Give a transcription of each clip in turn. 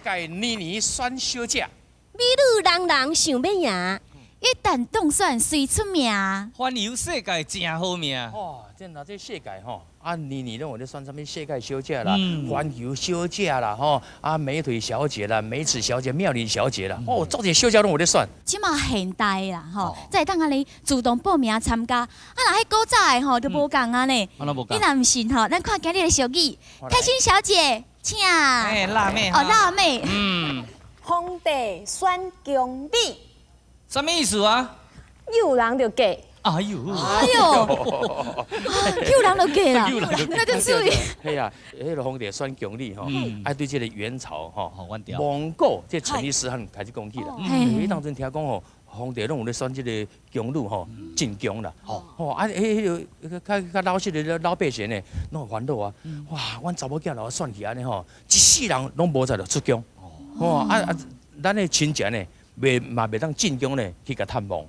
界年年選小姐，美女人人想欲贏，一旦當選隨出名。環遊世界誠好命。哦，這若這世界吼，啊年年攏有咧選啥物世界小姐啦，環球小姐啦，吼，啊美腿小姐啦，美齒小姐、妙齡小姐啦，哦，足濟小姐攏有咧選。這馬現代啦，吼，才會當按呢主動報名參加。啊，若彼古早的吼就無仝按呢。啊，那無你若毋信吼，咱看今日的俗語，開心小姐，請。哎，辣妹。哦，辣妹。皇帝選宮女，啥物意思啊？有人就嫁。哎呦！哎呦！有人就嫁啦，那就注意。嘿啊，彼个皇帝選宮女吼，啊對這个元朝吼，蒙古這成吉思汗開始講起啦。彼當陣聽講吼，皇帝攏有咧選這個宮女吼，進宮啦。吼啊，彼个較較老實的老百姓呢，攏會煩惱啊。哇，阮查某囝若選去按呢吼，一世人攏無再著出宮。哦啊啊，咱的親戚呢，袂嘛袂當進宮呢去共探望。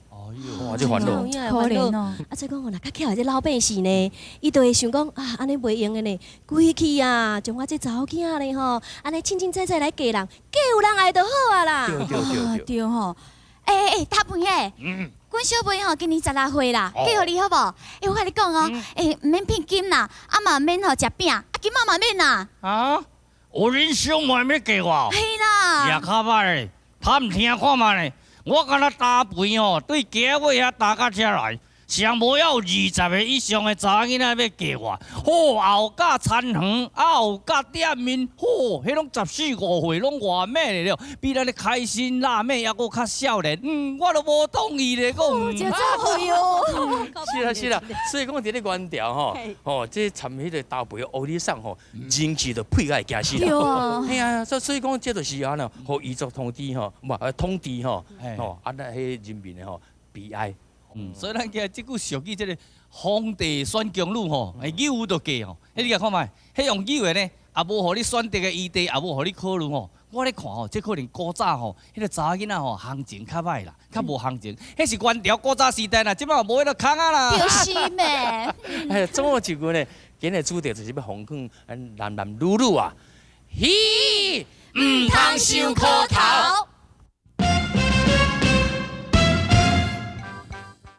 哇，這煩惱，可憐哦。啊，再講吼，若較巧的這老百姓呢，伊就會想講啊，按呢袂用的呢，規氣啊，將我這查某囝咧吼，按呢凊凊彩彩來嫁人，嫁有人愛就好啊啦。對對對對。對吼。欸欸欸，大笨兄，阮小妹吼今年16歲啦，嫁予你好無？欸，我共你講哦，欸，毋免聘金啦，啊嘛毋免吼食餅，啊金仔嘛免啦。啊？有恁小妹欲嫁我？嘿啦。也較歹咧，他毋聽看覓咧。我敢若擔肥吼，對街仔尾遐擔到遮來，上無要有20個以上的查某囡仔欲嫁我。好，後甲田園，啊有甲店面，好，彼攏14、15歲，攏偌美的了，比咱的開心辣妹猶閣較少年。嗯，我都無同意咧，講。真會哦。是啦是啦，所以講佇咧元朝吼，吼，這參彼个大肥烏里送吼，人氣就配甲會驚死對啊。嘿啊，所以講這就是按怎，予異族統治吼，毋統治吼，吼，啊，咱彼人民的吼悲哀。嗯，所以咱今日這句俗語，這个皇帝選宮女吼，欸，有就嫁吼。彼你共看覓，彼用有的呢，也無予你選擇的餘地，也無予你考慮吼。我咧看吼，這可能古早吼，彼个查某囡仔吼，行情較歹啦，較無行情。彼是元朝古早時代啦，這擺無彼个空啊啦。就是咩？哎，總有一句呢，今日主題就是欲奉勸男男女女啊，嘿，毋通傷苦頭。